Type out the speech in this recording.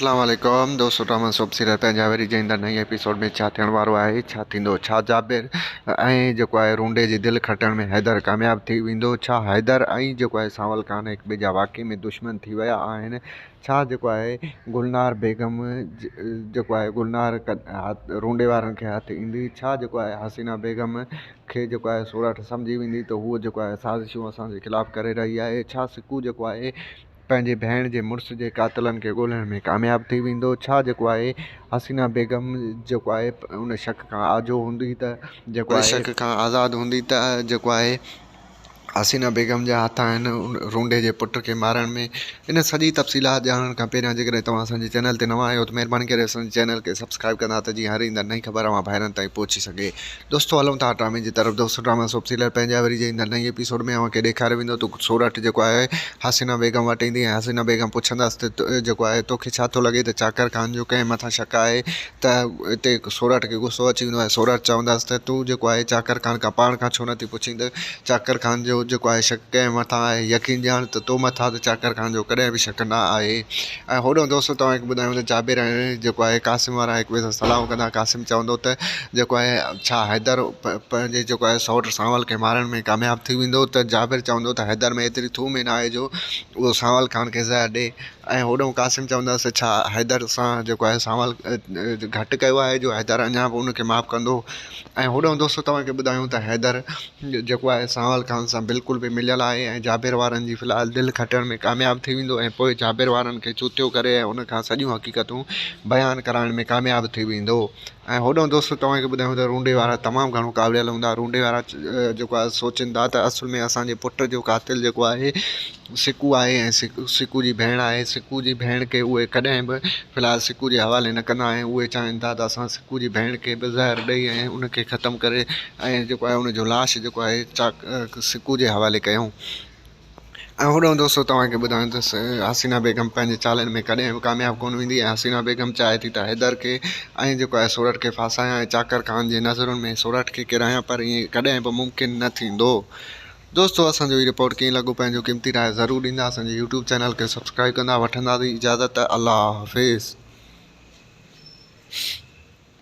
اسلام عليڪم دوستو ڊراما سوپ سيريل پنهنجا وري جي ايندڙ نئين ايپيسوڊ ۾ ڇا ٿيڻ وارو آهي ڇا ٿيندو ڇا جابر ۽ جيڪو آهي رونڊي جي دل کٽڻ ۾ حيدر ڪامياب ٿي ويندو ڇا حيدر ۽ جيڪو آهي سانول خان هڪ ٻئي جا واقعي ۾ دشمن ٿي ويا آهن ڇا جيڪو آهي گلنار بيگم جيڪو آهي گلنار رونڊي وارن کي هٿ ايندي ڇا جيڪو آهي حسينا بيگم کي جيڪو آهي سورٺ سمجهي ويندي ته هوء جيڪو آهي سازشون اسان جي خلاف ڪري رهي آهي ڇا سڪو جيڪو آهي پنهنجي ڀيڻ جي مڙس جي قاتلن کي ڳولڻ ۾ ڪامياب ٿي ويندو ڇا جيڪو آهي حسينا بيگم جيڪو آهي ان شڪ کان آجو هوندي ته جيڪو آهي شڪ کان آزاد هوندي ته جيڪو آهي حسينا بيگم جا هٿ آهن رونڊي جي پٽ کي مارڻ ۾ ان سڄي تفصيلات ڄاڻڻ کان پهريان جيڪڏهن توهان اسان جي چينل تي نوان آهيو ته مهرباني ڪري اسان جي چينل کي سبسڪرائب ڪندا ته جيئن هر ايندڙ نئين خبر اوهان ڀائرن تائين پهچي سگهي دوستو هلون ٿا ڊرامي جي طرف دوستو ڊراما سوپ سيريل پنهنجا وري جي ايندڙ نئين ايپيسوڊ ۾ اوهان کي ڏيکاريو ويندو ته سورٺ جيڪو آهي حسينا بيگم وٽ ايندي ۽ حسينا بيگم پڇندس ته جيڪو آهي توکي ڇا ٿو لڳي ته چاڪر خان جو ڪنهن مٿان شڪ آهي ته اتي سورٺ کي غصو اچي ويندو آهي سورٺ چوندس ته تون جيڪو آهي چاڪر خان کان پاڻ کان ڇو نٿي پڇين ته چاڪر خان جو جيڪو آهي شڪ ڪنهن مٿان آهي يقين ڄاڻ ته تو مٿان ته چاڪر خان جو ڪڏهن به شڪ نه آهي ۽ هوڏانهن دوستو توهان کي ٻڌايون ته جابر ۽ جيڪو آهي قاسم وارا هڪ ٻئي سان صلاحون ڪندا قاسم چوندو ته جيڪو آهي ڇا حيدر پنهنجي جيڪو آهي سئوٽ سانول کي مارڻ ۾ ڪامياب ٿي ويندو ته جابر چوندو ته حيدر ۾ ايتري ٿوم ئي ناهي جو اهو سانول خان کي زهر ڏي ۽ هوڏانهن قاسم چوندس ته ڇا حيدر سان جيڪو آهي سانول گهٽ ڪيو آهي جو حيدر اڃا به ان کي معاف ڪندو ۽ هوڏانهن دوستو توهان کي ٻڌايون ته حيدر جيڪو آهي سانول خان سان بلڪل به مليل آهي ۽ جابر وارن جي في الحال دل کٽڻ ۾ ڪامياب ٿي ويندو ۽ پوء جابر وارن کي چوتيو ڪري ۽ ان کان سڄيون حقيقتون بيان ڪرائڻ ۾ ڪامياب ٿي ويندو ۽ هوڏانهن دوستو توهان کي ٻڌايون ته رونڊي وارا تمام گهڻو ڪاوڙيل هوندا رونڊي وارا جيڪو آهي سوچين ٿا ته اصل ۾ اسان جي پٽ جو قاتل جيڪو آهي سڪو آهي ۽ سڪو جي ڀيڻ آهي سڪو جي ڀيڻ کي اهي ڪڏهن به في الحال سڪو جي حوالي نه ڪندا ۽ اهي چاهين ٿا ته اسان سڪو جي ڀيڻ کي به زهر ڏئي ۽ ان کي ختم ڪري ۽ جيڪو آهي ان جو لاش جيڪو آهي چاڪ سڪو جي حوالي ڪيون ۽ هوڏانهن دوستو توهان کي ٻڌايان ته حسينا بيگم پنهنجي چالن ۾ ڪڏهن به ڪامياب ڪونه ويندي ۽ حسينا بيگم چاهي ٿي ته حيدر کي ۽ جيڪو آهي سورٺ کي ڦاسايان ۽ چاڪر خان جي نظرن ۾ سورٺ کي ڪيرايان پر ائين ڪڏهن به ممڪن نه ٿيندو. دوستو اسان جو هي رپورٽ ڪيئن لڳو پنهنجو قيمتي راء ضرور ڏيندا اسان جي يوٽيوب چينل کي سبسڪرائب ڪندا وٺنداسين اجازت الله حافظ.